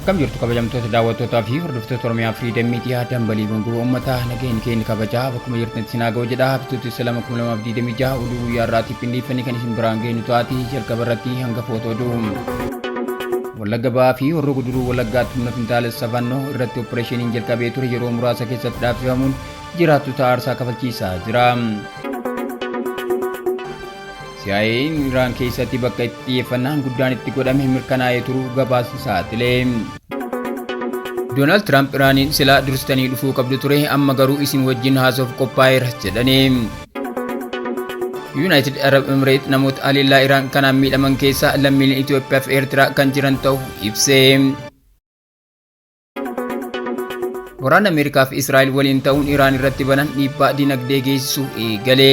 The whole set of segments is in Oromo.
Akkam jirtu kabajamtoota daawwattootaa fi hordoftoota Oromiyaa Firiidam Miidiyaa dambalii gunguruu uummataa nageenyi keenya kabajaa bakkuma jirtanitti isin haa ga'u jedha. Bitootessa 2, 2026 oduu guyyaa har'aatiif qindeeffannee kan isin biraan geenyu taati jalqaba irratti hangafoota oduu. Wallagga Ba'aa fi Horroo Guduruu Wallaggaatti humna finxaalessa Fannoo irratti oppireeshiniin jalqabee ture yeroo muraasa keessatti dhaabsifamuun jiraattota aarsaa kafalchiisaa jira. CIA'n Iraan keessatti bakka itti xiyyeeffannaan guddaan itti godhame mirkanaa'ee turuu gabaasni saaxile. Doonaald Tiraamp Iraaniin silaa dursitanii dhufuu qabdu ture amma garuu isin wajjin haasa'uuf qophaa'eera jedhani. Yuunaayitid Arab Emireet namoota haleellaa Iraan kanaan miidhaman keessaa lammiileen Itoophiyaa fi Eertiraa kan jiran ta'uu ibse. Waraanni Ameerikaa fi Israa'el waliin ta'uun Iraan irratti banan dhiibbaa dinagdee geessisuu eegale.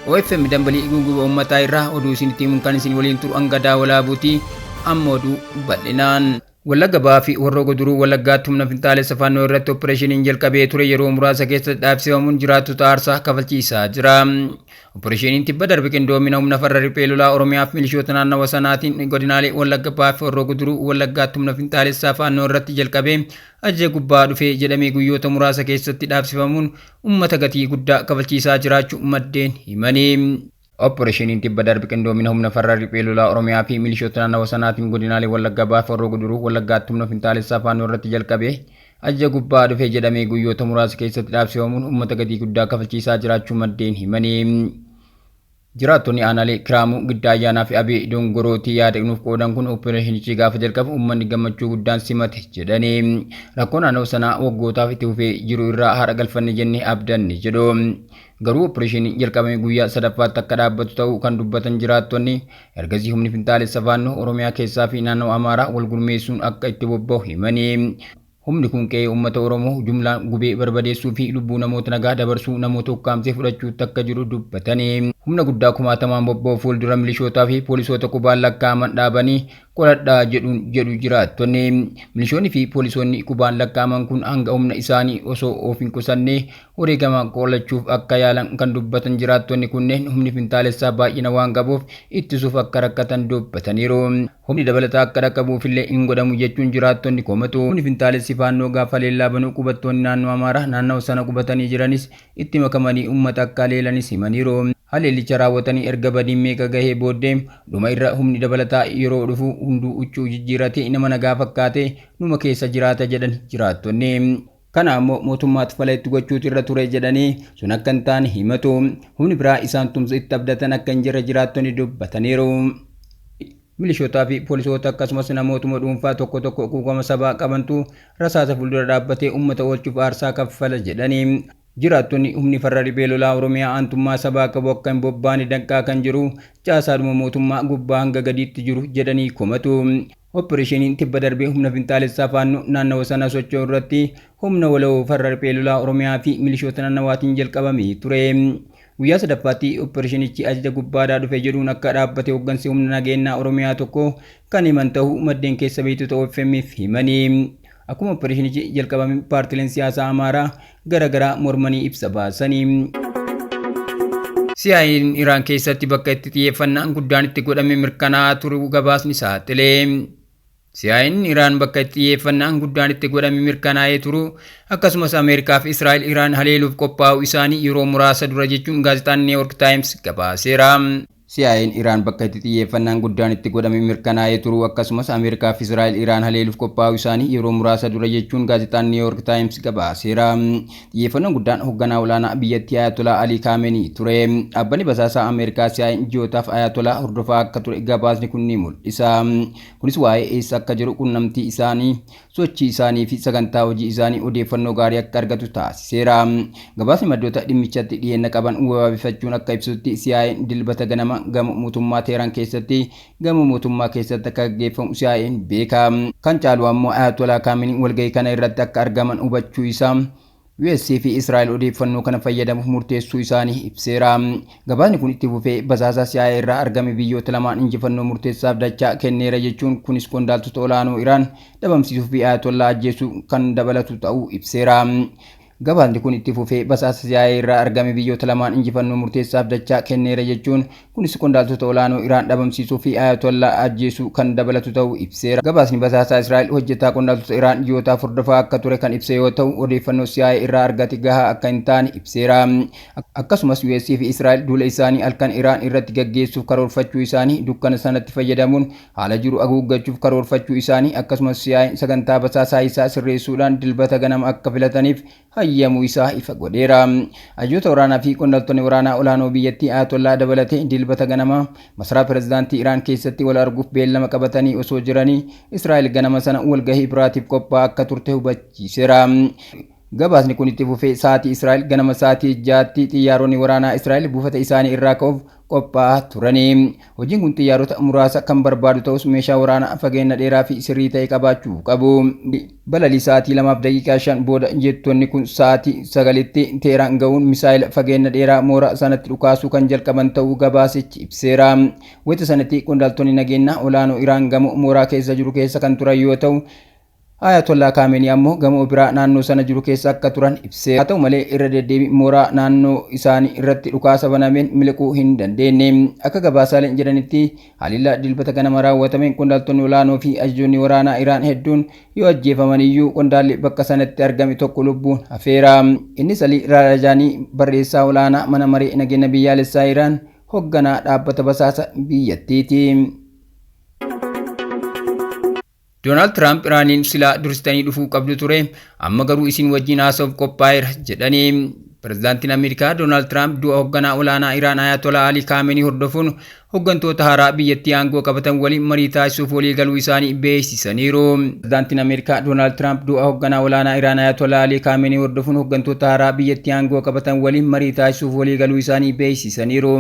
OFM dambalii guguba uummataa irraa oduu isinitti himuun kan isin waliin turu hanga daawwalaabuuti. Amma oduu bal'inaan. Wallagga Ba'aa fi Horroo Guduruu Wallaggaatti humna finxaalessa Faannoo irratti oppireeshiniin jalqabee ture yeroo muraasa keessatti dhaabsifamuun jiraattota aarsaa kafalchiisaa jira. Oppireeshiniin tibba darbe qindoomina humna farra riphee lolaa Oromiyaa fi milishoota naannawa sanaatiin godinaalee Wallagga Ba'aa fi Horroo Guduruu Wallaggaatti humna finxaalessaa Faannoo irratti jalqabee ajaja gubbaa dhufee jedhamee guyyoota muraasa keessatti dhaabsifamuun uummata gatii guddaa kafalchiisaa jiraachuu maddeen himanii. Oppireeshiniin tibba darbe qindoomina humna farra riphee lolaa Oromiyaa fi milishoota naannawa sanaatiin godinaalee Wallagga Bahaa fi Horroo Guduruu Wallaggaatti humna finxaalessaa Faannoo irratti jalqabee ajaja gubbaa dhufe jedhamee guyyoota muraasa keessatti dhaabsifamuun uummata gatii guddaa kafalchiisaa jiraachuu maddeen himanii. Jiraattonni aanaalee Kiraamuu, Giddaa Ayyaanaa fi Abee Dongorootii yaada nuuf qoodan kun oppireeshinichi gaafa jalqabu uummanni gammachuu guddaan simate jedhanii. Rakkoo naannoo sanaa waggootaaf itti fufee jiru irraa haara galfanne jennee abdanne jedhu. Garuu oppireeshiniin jalqabame guyyaa sadaffaatti akka dhaabbatu ta'uu kan dubbatan jiraattonni, ergasii humni finxaalessa Faannoo Oromiyaa keessaa fi naannoo Amaaraa wal gurmeessuun akka itti bobba'u himanii. Humni kun qe'ee uummata Oromoo jumlaan gubee barbadeessuu fi lubbuu namoota nagaa dabarsuu namoota ukkaamsee fudhachuutti akka jiru dubbatanii. Humna guddaa kumaatamaan bobba'u fuuldura milishootaa fi poolisoota qubaan lakkaa'aman dhaabanii qoladhaa jedhuun jedhu jiraattonni. Milishoonni fi poolisoonni qubaan lakkaa'aman kun hanga humna isaanii osoo of hin qusanne wareegama qolachuuf akka yaalan kan dubbatan jiraattonni kunneen humni finxaalessaa baay'ina waan qabuuf ittisuuf akka rakkatan dubbataniiru. Humni dabalataa akka dhaqqabuufillee hin godhamu jechuun jiraattonni komatu. Humni finxaalessi Faannoo gaafa haleellaa banu qubattoonni naannoo Amaaraa naannawa sana qubatanii jiranis itti makamanii uummata akka haleelanis himaniiru. Haleellicha raawwatanii erga badiin meeqa gahee booddee dhuma irra humni dabalataa yeroo dhufu hunduu huccuu jijjiiratee nama nagaa fakkaatee numa keessa jiraata jedhan jiraattonni. Kana ammoo mootummaatu fala itti gochuutu irra ture jedhanii sun akka hin taane himatu. Humni biraa isaan tumsu itti abdatan akka hin jirre jiraattonni dubbataniiru. Milishootaa fi poolisoota akkasumas namootuma dhuunfaa tokko tokko quuqama sabaa qabantu rasaasa fuuldura dhaabbatee uummata oolchuuf aarsaa kaffala jedhanii. Jiraattonni humni farra riphee lolaa Oromiyaa aantummaa sabaa qabu akka hin bobbaane danqaa kan jiru caasaadhuma mootummaa gubbaa hanga gadiitti jiru jedhanii komatu. Oppireeshiniin tibba darbee humna finxaalessaa Faannoo naannawa sana socho'u irratti humna waloo farra riphee lolaa Oromiyaa fi milishoota naannawaatiin jalqabamee ture. Guyyaa sadaffaatti oppireeshinichi ajaja gubbaadhaa dhufe jedhuun akka dhaabbate hooggansi humna nageenyaa Oromiyaa tokko kan himan ta'uu maddeen keessa beektota OFM'f himanii. Akkuma oppireeshinichi jalqabame paartileen siyaasaa Amaaraa gara garaa mormanii ibsa baasanii. CIA'n Iraan keessatti bakka itti xiyyeeffannaan guddaan itti godhame mirkanaa'aa turuu gabaasni saaxile. CIA'n Iraan bakka itti xiyyeeffannaan guddaan itti godhame mirkanaa'ee turuu akkasumas Ameerikaa fi Israa'el Iraan haleeluuf qophaa'uu isaanii yeroo muraasa dura jechuun gaazexaan New York Times gabaaseera. CIA'n Iraan bakka itti xiyyeeffannaan guddaan itti godhame mirkanaa'ee turuu akkasumas Ameerikaa fi Israa'el Iraan haleeluuf qophaa'uu isaanii yeroo muraasa dura jechuun gaazexaan New York Times gabaaseera. Xiyyeeffannoon guddaan hoogganaa olaanaa biyyattii Ayatolaa Alii Kaamenii ture. Dhaabbanni basaasaa Ameerikaa CIA'n ji'ootaaf Ayatolaa hordofaa akka ture gabaasni kun ni mul'isa. Kunis waa'ee eessa akka jiru qunnamtii isaanii, sochii isaanii fi sagantaa hojii isaanii odeeffannoo gaarii akka argatu taasiseera. Gabaasni maddoota dhimmichatti dhiyeenya qaban wabeeffachuun akka ibsutti CIA'n Dilbata ganama gamoo mootummaa Teeraan keessatti gamoo mootummaa keessatti akka gaggeeffamu CIA'n beeka. Kan caalu ammoo Ayatolaa Kaaminiin walgahii kana irratti akka argaman hubachuu isaa US fi Israa'el odeeffannoo kana fayyadamuuf murteessuu isaanii ibseera. Gabaasni kun itti fufee basaasa CIA irraa argame biyyoota lamaan injifannoo murteessaaf dachaa kenneera jechuun kunis qondaaltota olaanoo Iraan dhabamsiisuu fi Ayatollah ajjeesuu kan dabalatu ta'uu ibseera. Gabaasni kun itti fufee basaasa CIA irraa argame biyyoota lamaan injifannoo murteessaaf dachaa kenneera jechuun, kunis qondaaltota olaanoo Iraan dhabamsiisuu fi Ayatollah ajjeesuu kan dabalatu ta'uu ibseera. Gabaasni basaasaa Israa'el hojjetaa qondaaltota Iraan ji'ootaaf hordofaa akka ture kan ibse yoo ta'u, odeeffannoo CIA irraa argate gahaa akka hin taane ibseera. Akkasumas US fi Israa'el duula isaanii halkan Iraan irratti gaggeessuuf karoorfachuu isaanii, dukkana sanatti fayyadamuun haala jiru haguuggachuuf karoorfachuu isaanii, akkasumas CIA sagantaa basaasaa isaa sirreessuudhaan Dilbata ganama akka filataniif hayyamuu isaa ifa godheera. Ajajoota waraanaa fi qondaaltonni waraanaa olaanoo biyyattii Ayatollah dabalatee Dilbata ganama masaraa pirezidaantii Iraan keessatti wal arguuf beellama qabatanii osoo jiranii Israa'el ganama sana walgahii biraatiif qophaa'aa akka turte hubachiiseera. Gabaasni kun itti fufee sa'aatii Israa'el ganama sa'aatii 6tti xiyyaaronni waraanaa Israa'el buufata isaanii irraa ka'uuf qophaa'aa turani. Hojiin kun xiyyaarota muraasa kan barbaadu ta'us, meeshaa waraanaa fageenya dheeraa fi sirrii ta'e qabaachuu qabu. Balalii sa'aatii 2:05 booda jettonni kun sa'aatii 9tti Teeraan ga'uun misaayila fageenya dheeraa mooraa sanatti dhukaasuu kan jalqaban ta'uu gabaasichi ibseera. Wayita sanatti qondaaltonni nageenyaa olaanoo Iraan gamoo mooraa keessa jiru keessa kan turan yoo ta'u, Ayatollah Kaameenii ammoo gamoo biraa naannoo sana jiru keessa akka turan ibseera. Haa ta'u malee, irra deddeebii mooraa naannoo isaanii irratti dhukaasa banameen miliquu hin dandeenye. Akka gabaasaaleen jedhanitti, haleellaa Dilbata ganama raawwatameen qondaaltonni olaanoo fi ajajoonni waraanaa Iraan hedduun yoo ajjeefaman iyyuu, qondaalli bakka sanatti argame tokko lubbuun hafeera. Innis Alii Laarijaanii, barreessaa olaanaa mana maree nageenya biyyaalessaa Iraan, hoogganaa dhaabbata basaasa biyyattiiti. Doonaald Tiraamp Iraaniin silaa dursitanii dhufuu qabdu ture, amma garuu isin wajjin haasa'uuf qophaa'eera jedhanii. Pirezidaantiin Ameerikaa Doonaald Tiraamp du'a hoogganaa olaanaa Iraan Ayatollah Ali Kaamenii hordofuun hooggantoota haaraa biyyattii aangoo qabatan waliin marii taasisuuf walii galuu isaanii beeksisaniiru. Pirezidaantiin Ameerikaa Doonaald Tiraamp du'a hoogganaa olaanaa Iraan Ayatollah Ali Kaamenii hordofuun hooggantoota haaraa biyyattii aangoo qabatan waliin marii taasisuuf walii galuu isaanii beeksisaniiru.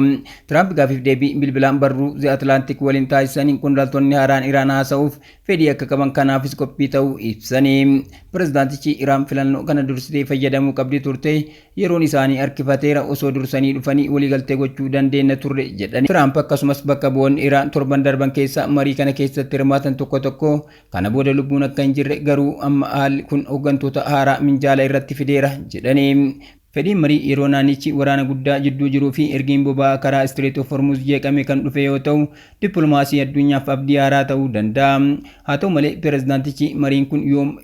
Tiraamp gaafiif deebii bilbilaan barruu The Atlantic waliin taasisaniin qondaaltonni haaraan Iraan haasa'uuf fedhii akka qaban, kanaafis qophii ta'uu ibsanii. Pirezidaantichi Iraan filannoo kana dursitee fayyadamuu qabdi turte, yeroon isaanii harkifateera, osoo dursanii dhufanii waliigaltee gochuu dandeenya turre jedhani. Tiraamp akkasumas bakka bu'oonni Iraan torban darban keessa marii kana keessatti hirmaatan tokko tokko kana booda lubbuun akka hin jirre, garuu amma haalli kun hooggantoota haaraa minjaala irratti fideera jedhani. Fedhiin marii yeroo naannichi waraana guddaa jidduu jiruu fi ergiin boba'aa karaa Strait of Hormuz jeeqame kan dhufe yoo ta'u, dippiloomaasii addunyaaf abdii haaraa ta'uu danda'a. Haa ta'u malee, pirezidaantichi mariin kun yoom,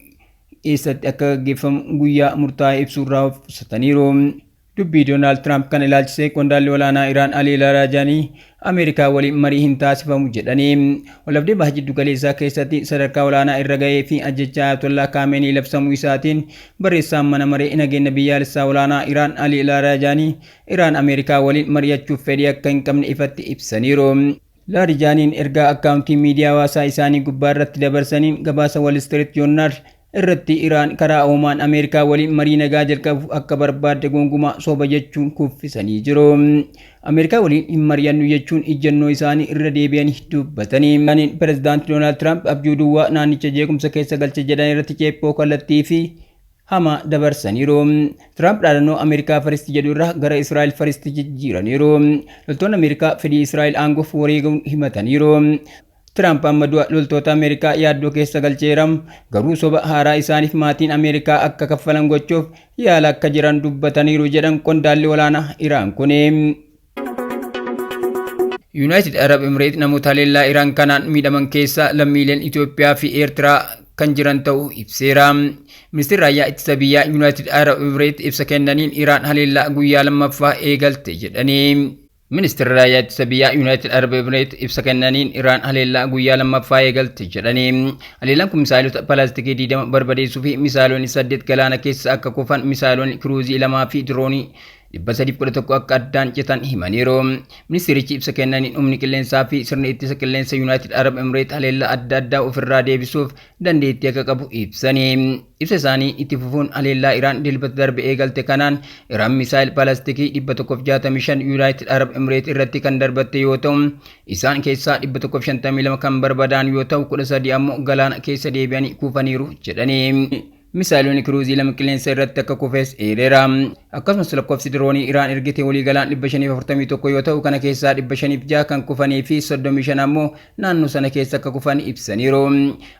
eessatti akka gaggeeffamu guyyaa murtaa'e ibsuurraa of qusataniiru. Dubbii Doonaald Tiraamp kana ilaalchisee qondaalli olaanaa Iraan Alii Laarijaanii Ameerikaa waliin marii hin taasifamu jedhanii. Waldhabdee baha jiddu galeessaa keessatti sadarkaa olaanaa irra gahee fi ajjechaa Ayatollah Kaameenii labsamuu isaatiin barreessaan mana maree nageenya biyyaalessaa olaanaa Iraan Alii Laarijaanii Iraan Ameerikaa waliin mari'achuuf fedhii akka hin qabne ifatti ibsaniiru. Laarijaaniin ergaa akkaawuntii miidiyaa hawaasaa isaanii gubbaa irratti dabarsaniin gabaasa Wall Street Journal irratti Iraan karaa Oomaan Ameerikaa waliin marii nagaa jalqabuuf akka barbaadde gonkumaa soba jechuun kuffisanii jiru. Ameerikaa waliin hin mari'annu jechuun ijjannoo isaanii irra deebi'anii dubbatanii. Pirezidaanti Doonaald Tiraamp abjuu duwwaa naannicha jeequmsa keessa galche jedhan irratti ceephoo kallattii fi hamaa dabarsaniiru. Tiraamp dhaadannoo "Ameerikaa First" jedhu irraa gara "Israa'el First" jijjiiraniiru. Loltoonni Ameerikaa fedhii Israa'el aangoof wareegamuun himataniiru. Tiraamp amma du'a loltoota Ameerikaa yaaddoo keessa galcheera. Garuu soba haaraa isaaniif maatiin Ameerikaa akka kaffalan gochuuf yaala akka jiran dubbataniiru jedhan qondaalli olaanaa Iraan kuni. Yuunaayitid Arab Emireet namoota haleellaa Iraan kanaan miidhaman keessaa lammiileen Itoophiyaa fi Eertiraa kan jiran ta'uu ibseera. Ministeerri raayyaa ittisa biyyaa Yuunaayitid Arab Emireet ibsa kennaniin Iraan haleellaa guyyaa lammaffaa eegalte jedhanii. Ministeerri raayyaa ittisa biyyaa Yuunaayitid Arab Emireet ibsa kennaniin Iraan haleellaa guyyaa lammaffaa eegalte jedhanii. Haleellaan kun misaayilota balaastikii 20 barbadeessuu fi misaayilonni 8 galaana keessa akka kufan, misaayilonni kiruuzii 2 fi diroonii 311 akka addaan citan himaniiru. Ministeerichi ibsa kennaniin humni qilleensaa fi sirni ittisa qilleensa Yuunaayitid Arab Emireet haleellaa adda addaa ofirraa deebisuuf dandeettii akka qabu ibsanii. Ibsa isaanii itti fufuun haleellaa Iraan Dilbata darbe eegalte kanaan Iraan misaayil balaastikii 165 Yuunaayitid Arab Emireet irratti kan darbatte yoo ta'u, isaan keessaa 152 kan barbadaa'an yoo ta'u, 13 ammoo galaana keessa deebi'anii kufaniiru jedhanii. Misaayilonni kiruuzii 2 qilleensa irratti akka kufes eereera. Akkasumas lakkoofsi diroonii Iraan ergite waliigalaan 541 yoo ta'u, kana keessaa 506 kan kufanii fi 35 ammoo naannoo sana keessa akka kufan ibsaniiru.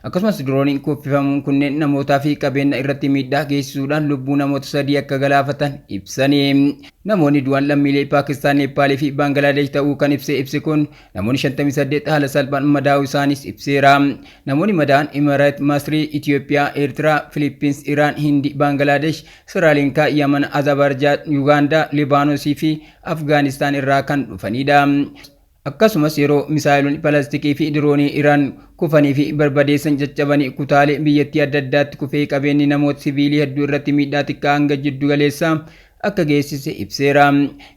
Akkasumas dirooniin kuffifamuun kunneen namootaa fi qabeenya irratti miidhaa geessisuudhaan lubbuu namoota 3 akka galaafatan ibsani. Namoonni du'an lammiilee Paakistaan, Neppaalii fi Baangilaadesh ta'uu kan ibse ibsi kun, namoonni 58 haala salphaan madaa'uu isaanis ibseera. Namoonni madaa'an Imaaraat, Masrii, Itiyoophiyaa, Eertiraa, Filiippiins, Iraan, Hindi, Baangilaadesh, Siraalinkaa, Yaman, Azerbaijan, Yugaandaa, Libaanosii fi Afgaanistaan irraa kan dhufanidha. Akkasumas yeroo misaayilonni balaastikii fi diroonii Iraan kufanii fi barbadeessan caccabanii kutaalee biyyattii adda addaatti kufee qabeenyi namoota siviilii hedduu irratti miidhaa xiqqaa hanga jiddu galeessaa akka geessise ibseera.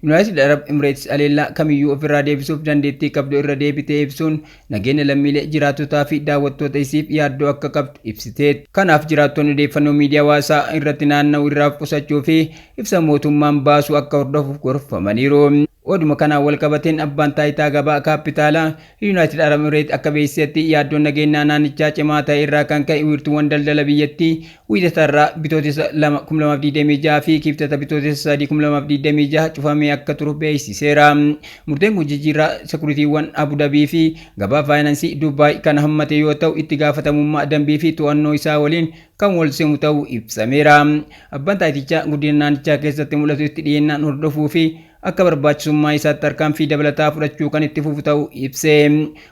Yuunaayitid Arab Emireetis haleellaa kamiyyuu ofirraa deebisuuf dandeettii qabdu irra deebitee ibsuun nageenya lammiilee, jiraattotaa fi daawwattoota isiif yaaddoo akka qabdu ibsiteet. Kanaaf jiraattonni odeeffannoo miidiyaa hawaasaa irratti naanna'u irraa of qusachuu fi ibsa mootummaan baasu akka hordofu gorfamaniiru. Oduma kanaan wal qabateen abbaan taayitaa gabaa kaappitaalaa Yuunaayitid Arab Emireet akka beeksisetti, yaaddoon nageenyaa naannichaa cimaa ta'e irraa kan ka'e wiirtuuwwan daldala biyyattii Wiixata irraa Bitootessa 2, 2026 fi Kibxata Bitootessa 3, 2026 cufamee akka turu beeksiseera. Murteen kun jijjiirraa sekuritiiwwan Abu Dhabii fi gabaa faayinaansii Dubaay kan hammate yoo ta'u, itti gaafatamummaa dambii fi to'annoo isaa waliin kan wal simu ta'uu ibsameera. Abbaan taayitichaa guddina naannichaa keessatti mul'atu itti dhiyeennaan hordofuu fi akka barbaachisummaa isaatti tarkaanfii dabalataa fudhachuu kan itti fufu ta'uu ibse.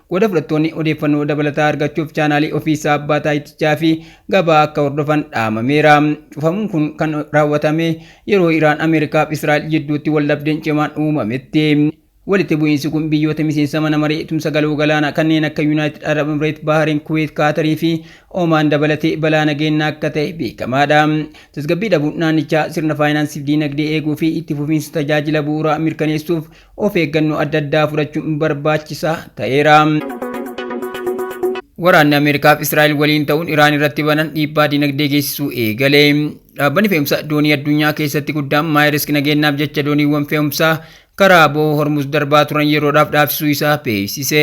Qooda fudhattoonni odeeffannoo dabalataa argachuuf chaanaalii ofiisaa abbaa taayitichaa fi gabaa akka hordofan dhaamameera. Cufamuun kun kan raawwatame yeroo Iraan, Ameerikaa fi Israa'el jidduutti waldhabdeen cimaan uumametti. Walitti bu'iinsi kun biyyoota miseensa mana maree tumsa galoo galaanaa kanneen akka Yuunaayitid Arab Emireet, Baahariin, Kuweet, Kaatarii fi Omaan dabalatee balaa nageenyaa akka ta'e beekamaadha. Tasgabbii dhabuun naannichaa sirna faayinaansii fi diinagdee eeguu fi itti fufiinsa tajaajila bu'uuraa mirkaneessuuf of eeggannoo adda addaa fudhachuun barbaachisaa ta'eera. Waraanni Ameerikaa fi Israa'el waliin ta'uun Iraan irratti banan dhiibbaa dinagdee geessisuu eegale. Dhaabbanni fe'umsa doonii addunyaa keessatti guddaan Maayerisk nageenyaaf jecha dooniiwwan fe'umsaa karaa bo'oo Hormuz darbaa turan yeroodhaaf dhaabsisuu isaa beeksise.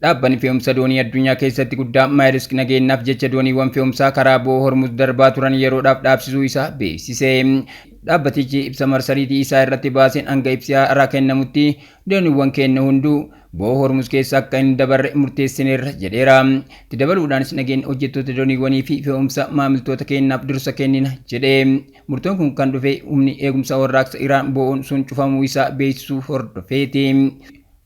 Dhaabbanni fe'umsa doonii addunyaa keessatti guddaa Maayerisk nageenyaaf jecha dooniiwwan fe'umsaa karaa bo'oo Hormuz darbaa turan yeroodhaaf dhaabsisuu isaa beeksise. Dhaabbatichi ibsa marsariitii isaa irratti baaseen, hanga ibsi haaraa kennamutti dooniiwwan keenya hunduu bo'oo Hormuz keessa akka hin dabarre murteessineerra jedheera. Itti dabaluudhaanis, nageenya hojjettoota dooniiwwanii fi fe'umsa maamiltoota keenyaaf dursa kennina jedhe. Murtoon kun kan dhufe humni eegumsa warraaqsa Iraan bo'oon sun cufamuu isaa beeksisuu hordofeeti.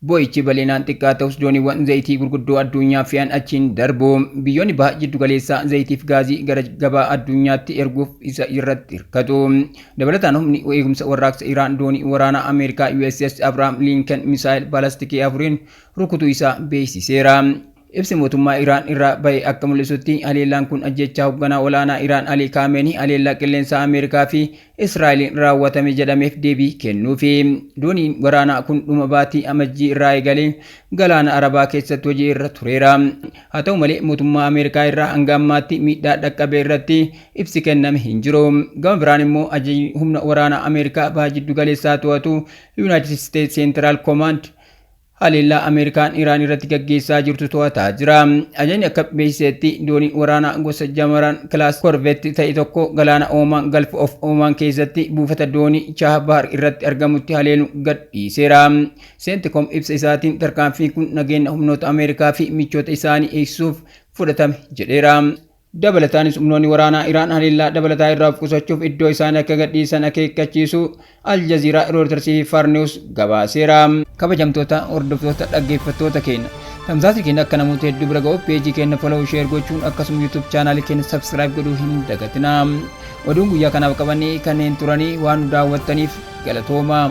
Bo'ichi bal'inaan xiqqaa ta'us dooniiwwan zayitii gurguddoo addunyaa fe'an achiin darbu. Biyyoonni baha jiddu galeessaa zayitii fi gaazii gara gabaa addunyaatti erguuf isa irratti hirkatu. Dabalataan humni eegumsa warraaqsa Iraan doonii waraanaa Ameerikaa USS Abraham Lincoln misaayil baalastikii afuriin rukutuu isaa beeksiseera. Ibsi mootummaa Iraan irraa bahe akka mul'isutti, haleellaan kun ajjechaa hoogganaa olaanaa Iraan Ali Kaameenii haleellaa qilleensaa Ameerikaa fi Israa'eliin raawwatame jedhameef deebii kennuufi. Dooniin waraanaa kun dhuma baatii Amajjii irraa eegalee galaana Arabaa keessatti hojii irra tureera. Haa ta'u malee, mootummaa Ameerikaa irraa hanga ammaatti miidhaa dhaqqabe irratti ibsi kenname hin jiru. Gama biraan immoo ajajni humna waraanaa Ameerikaa baha jiddu galeessaa to'atu, United States Central Command, haleellaa Ameerikaan Iraan irratti gaggeessaa jirtu to'ataa jira. Ajajni akka beeksisetti, dooniin waraanaa gosa Jamaran class corvette ta'e tokko galaana Oomaan, Gulf of Oman, keessatti buufata doonii Chaah Bahar irratti argamutti haleelu gad dhiiseera. CENTCOM ibsa isaatiin, tarkaanfiin kun nageenya humnoota Ameerikaa fi michoota isaanii eegsisuuf fudhatame jedheera. Dabalataanis humnoonni waraanaa Iraan haleellaa dabalataa irraa of qusachuuf iddoo isaanii akka gadhiisan akeekkachiisu Aljaziiraa, Reuters fi Fars News gabaaseera. Kabajamtoota hordoftoota, dhaggeeffattoota keenya, tamsaasni keenya akka namoota hedduu bira ga'uuf peejii keenya follow, share gochuun akkasuma YouTube chaanaalii keenya subscribe godhuu hin dagatinaa. Oduun guyyaa kanaaf qabannee kanneen turanii, waan nu daawwattaniif galatooma.